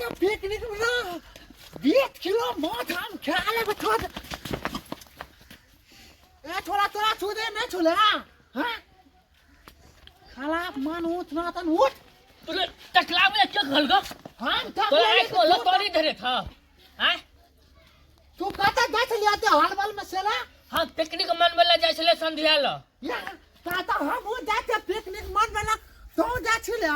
तो पिकनिक में ना 20 किलो माछ हम खा लेबै। तो ए छोरा, तोरा छुदे नहीं छुले? हाँ, खाला मन उठ ना तन उठ। तोरे टकला में के कहल गो? हम तोरा आँख में लतड़ी धरे था आय? तू कतऽ जाइ छलियै ते हड़बल में सेला? हम पिकनिक मनबै लए जाइ छलै संध्या ल। या ता हम जाइ छियै पिकनिक मनबै लए, तू जाइ छलै?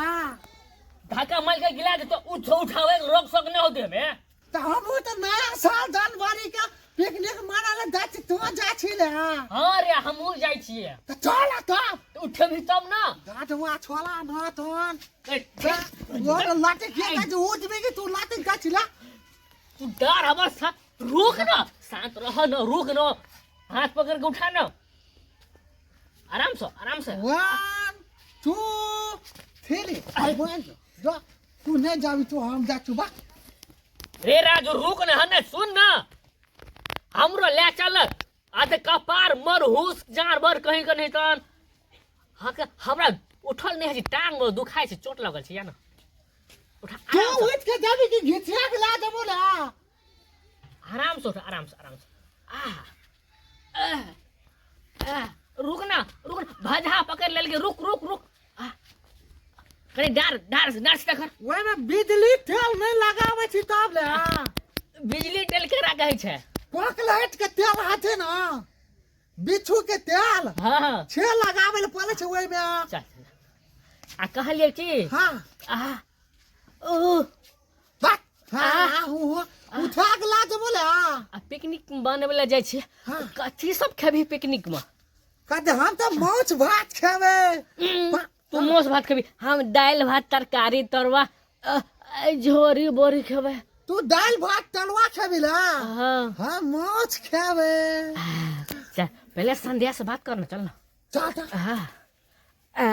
धक्का मार के गिरा दे तो उठ, उठावे के रोक सक नहीं होते में। तऽ हमहूँ तऽ नया साल जनवरी के पिकनिक मनाय लए जाइ छी, तू जाइ छलै? हाँ रे, हमहूँ जाइ छियै। तऽ चल तब। तऽ उठेबही तब ना। गाठवा छोला न तोन। ए, वो लाते के जाइ छी, उठबी कि तू लाते जाइ छलै? तू डर हमर सा, रुक ना, शांत रह न, रुक न, हाथ पकड़ के उठा न, आराम से, आराम से। 1 2 3, बोल जो तू नहीं जाबी तो हम जा चुबा। रे राजू, रुक न, हने सुन ना, हमरो ले चल आ ते कपार मरहुस जानवर कहीं के नहीं तन। हाँ के हमरा उठल नहीं है, टांग में दुखाय छै, चोट लगल छै, या ना उठा। तू आराम से। उठ के जाबी कि घिचिया के ला देबो ना? आराम से उठा, आराम से, आराम से। आ आह, आह, रुक ना, रुक ना, भजा पकड़ लेलके, रुक रुक रुक। आ कनी डार डार डार से कर। ओहि में बिजली तेल नहीं लगावे छी तब ले। बिजली तेल केकरा कहै छै? पॉकलाइट के तेल हाथे ना, बिच्छू के तेल। हाँ। छे लगावे ले पड़े छै ओहि में। चल चल। आ कहलियै की? हाँ। आ ओ बात हाँ हाँ हूँ हूँ, उठा के ला देबो ले। आ पिकनिक बनबै लए जाइ छियै। हाँ। कथी सब खेबही पिकनिक में? कहते हम तो माछ भात खेबे। तू माछ भात खेबही, हम दालि भात तरकारी तरुआ झोरी बोरी खेबै। तू दालि भात तरुआ खेबी ला? हाँ। हम माछ खेबे। चल, पहले संध्या से बात करना, चल ना। चल चल। हाँ आ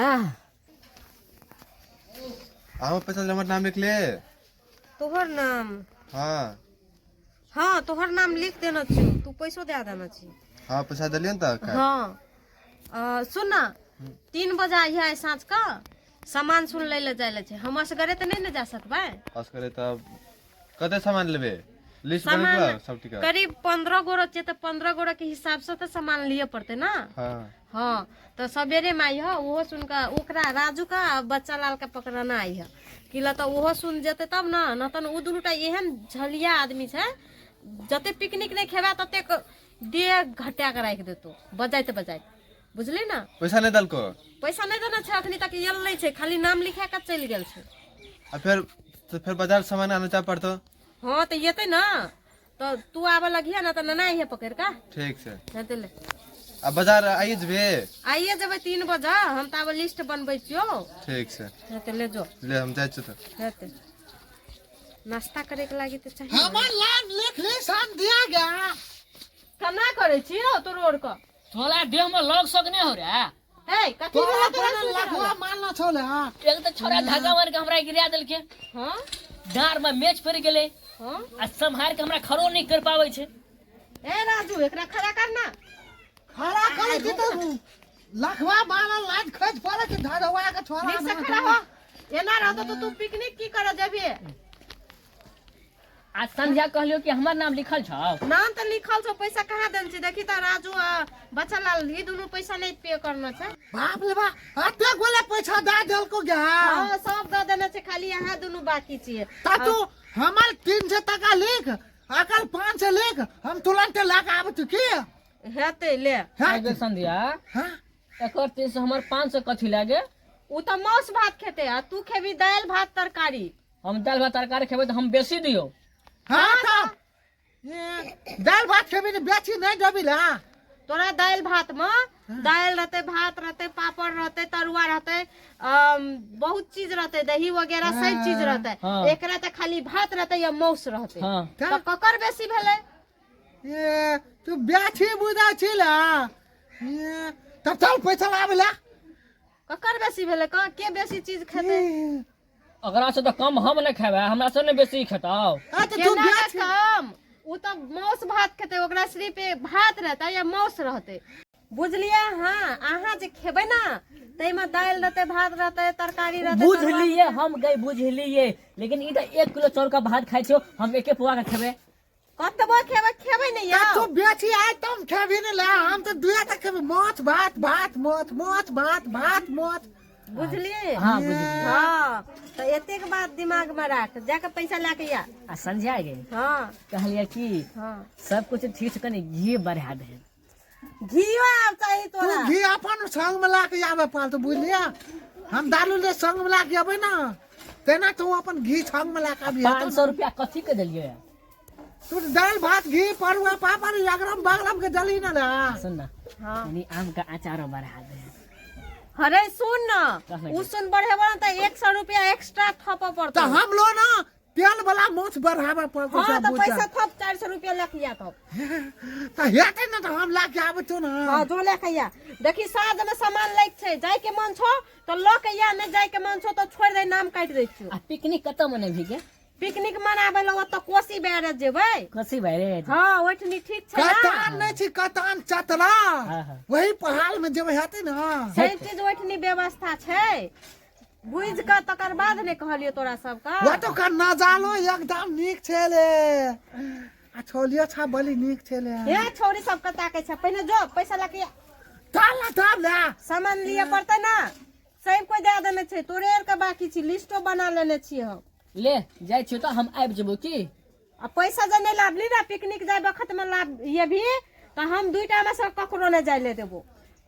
अहाँ पैसा हमर नाम लिख ले। तोहर नाम? हाँ। हाँ, तोहर नाम लिख देना छी, तू पैसो दे देना छी। हाँ, पैसा देलियै ने तऽ हाँ, सुन ना, 3 बजे आइहे आइ साँझ का, सामान सुन लै लए जाइ लए छै। हम असगरे तऽ नहि ने जा सकबै। असगरे तब कते सामान लेबे? लिस्ट सामान बनेलको सब टिका? करीब 15 गोरा छै, तऽ 15 गोरा के हिसाब से तऽ सामान लिअ पड़तै ना। हाँ। हाँ, तऽ सवेरे में आइह। ओहो सुन कऽ ओकरा राजू का आ बच्चा लाल के पकड़ाना आइह कि ल, तऽ ओहो सुन जेतै तब ना। न तऽ ओ दुनूटा एहन झलिया आदमी छै, जते पिकनिक नहि खेबा ततेक देह घटा के राखि देतौ बजाइत बजाइत, बुझली ना? पैसा नहीं देलको? पैसा नहि देने छै, अखनी तक एल नहि छै, खाली नाम लिखा के चलि गेल छै। आ फेर तो फेर बाजार सामान आने चाह पड़तो। हाँ, तऽ एतै ना तऽ तू आबऽ लगिहे ना तऽ नना अइहे पकड़ के। ठीक छै। हेतै ले। आ बाजार आइए जेबे? आइए जेबै 3 बजे, हम तऽ आब लिस्ट बनबै छियौ। ठीक छै। हेतै, ले जो। ले, हम जाइ छी तऽ। हेतै, नाश्ता करे के लागी तऽ चाही। हमर नाम लिख ली संध्या गे। केना करै छी रौ तोर ओर के? तोरा देह में लग सक नहीं हो रे। हे, कथी तोरा भेलै तोरा? तोरा लखवा मारना छौ ले। एक तऽ छोरा धक्का मार के हमरा गिरा देलके। हाँ। डाँर में मेच पड़ गेलै। हाँ। आ सम्हार के हमरा खड़ो नहीं कर पाबै छै। ए राजू, एकरा खड़ा कर ना। खड़ा करे छी तऽ लखवा मारल लाज खस पड़े छै धरवा के छोरा। नीक से खड़ा हो। एना रहतो तऽ तू पिकनिक की करऽ जेबही? आ संध्या कहलियो कि हमर नाम लिखल छौ? नाम तऽ लिखल छौ, पैसा कहाँ देने छी? देखी तऽ, राजू आ बच्चा लाल ई दुनू पैसा नहि पे करना छै। बाप रे बाप, एते गोले पैसा दे देलको गे? हाँ, सब दऽ देने छै, खाली अहाँ दुनू बाकी छियै। ता तू हमर 300 टका लिख, अकल 500 लिख, हम तुरंत लए के आबै छी की? हेतै, ले। हाँ। आगे संध्या। हाँ। एकर 300, हमर 500 कथी लागे? ओ तऽ मांस भात खेतै आ तू खेबी दालि भात तरकारी। हम दालि भात तरकारी खेबै तऽ हम बेसी दियौ। हाँ, तब दालि भात खेबी ने बेची नहीं देबी ला? तोरा दालि भात में दालि रहतै, भात रहतै, पापड़ रहतै, तरुआ रहतै, बहुत चीज रहतै, दही वगैरह सब चीज रहतै। हाँ। एकरा तऽ खाली भात रहतै या मांस रहतै। हाँ। तऽ ककर बेसी भेलै? ए, तू बेची बुझा छी ला? ए, तब चल, पैसा लाबे ला। ककर बेसी भेलै? कहाँ के बेसी चीज खेतै? अगरा से तऽ कम हम नहि खेबै, हमरा से नहि बेसी खेतौ। आ तऽ तू केना के बेची कम? ओ तऽ मांस भात खेतै, ओकरा सिर्फ भात रहतै या मांस रहतै। बुझलियै अहाँ अहाँ जे खेबै ना ताहिमे दालि रहतै भात रहतै तरकारी रहतै तरुआ। बुझलिए हम गई बुझलिए, लेकिन ई तऽ 1 किलो चाउर का भात खाइ छियो, हम एके पुआ के खेबै। कतबो खेबै खेबै नहि आ यौ। तू बेची आइ तम खेबी ने ले, हम तऽ दुए तक खेबै, माछ भात भात माछ माछ भात भात माछ। बुझलियै? हाँ बुझलियै। हाँ तऽ एतेक बात दिमाग में राख, जाके पैसा लए के आ। आ संझा गई। हाँ। कहलियै कि हाँ सब कुछ ठीक छै, कनि घी बढ़ा दे। घियो आब चाही तू तोरा? घी अपन संग में ला के आबे पालतू, बुझलिया? हम दालू ले संग में ला के अबै ना, तेना तू अपन घी संग में ला के आबी। 500 रुपया कथी के देलियै? तू दाल भात घी परुआ पापड़ अगरम बगरम के जली ना ले। सुन ना। हाँ। कनि आम के अचारो बढ़ा दे। अरे सुन ना, कहने उ सुन बढ़ेबो ना तऽ 100 रुपया एक्स्ट्रा थपऽ पड़तौ। तऽ हम लो ना तेल वाला माछ बढ़ाबे पड़तौ। हाँ सब तऽ बुझा। पैसा थप 400 रुपया लऽ के आ तब। तऽ हेतै ना तऽ हम ला के आबै छौ ना। हाँ जो लऽ के आ। देखी साँझ में सामान लैके छै, जाय के मन छौ तऽ लऽ के आ, नहि जाय के मन छौ तऽ छोड़ि दे, नाम काटि दै छियौ। आ पिकनिक कतऽ मनेबही गे? पिकनिक मनाबै लए ओतऽ कोसी बैरेज जेबै। कोसी बैरेज? हाँ ओहिठनी ठीक छै ना। कतान नहि छै, कतान चतरा। हाँ, हाँ। वही पहाड़ में जेबै हेतै ना। सही चीज ओहिठनी व्यवस्था छै, बुझि कऽ तकर बाद ने कहलियौ तोरा सबके। ओतुका नजारो एकदम नीक छै रे, आ छौलियो छा बड़ी नीक छै रे। हे छौरी सबके ताकै छै, पहिने जो पैसा लऽ के आ। चल ना तब ले। सामान लिअ पड़तै ना, सब कोइ दए देने छै, तोरे आरके बाकी छी, लिस्टो बना लेने छियै हम। ले जाइ छियौ तऽ हम आबि जेबौ की। आ पैसा जे नहि लाबली ना पिकनिक जाय वखत में लाब ये भी तऽ हम दुईटा में से ककरो नहि जाय ले देबो।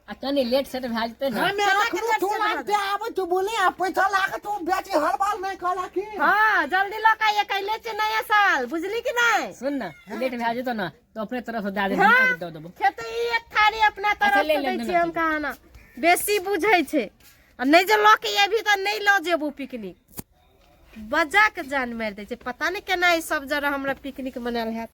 आ कनि लेट सेट भए जेतै ने। हमे कता के अखनो लेट तू सेट लाबते आबै तू बोले, आ पैसा ला के तू बेची हड़बड़ नहीं कहला की। हाँ जल्दी लऽ के अइए, छै नया साल, बुझली कि नहि? सुन ना, लेट भए जेतौ ना तऽ अपने तरफ से दए देबो। हाँ। दऽ देबो। खेतै ई एक थारी अपना तरफ ले, से ले, दै ले, छियै हम। ले। कहाना बेसी बुझै छै, आ नहि जे लऽ के अयबही तऽ नहि लऽ जेबो पिकनिक। बजा के जान मारि दै छै, पता नहि केना ई सब जरा हमरा पिकनिक मनायल हैत।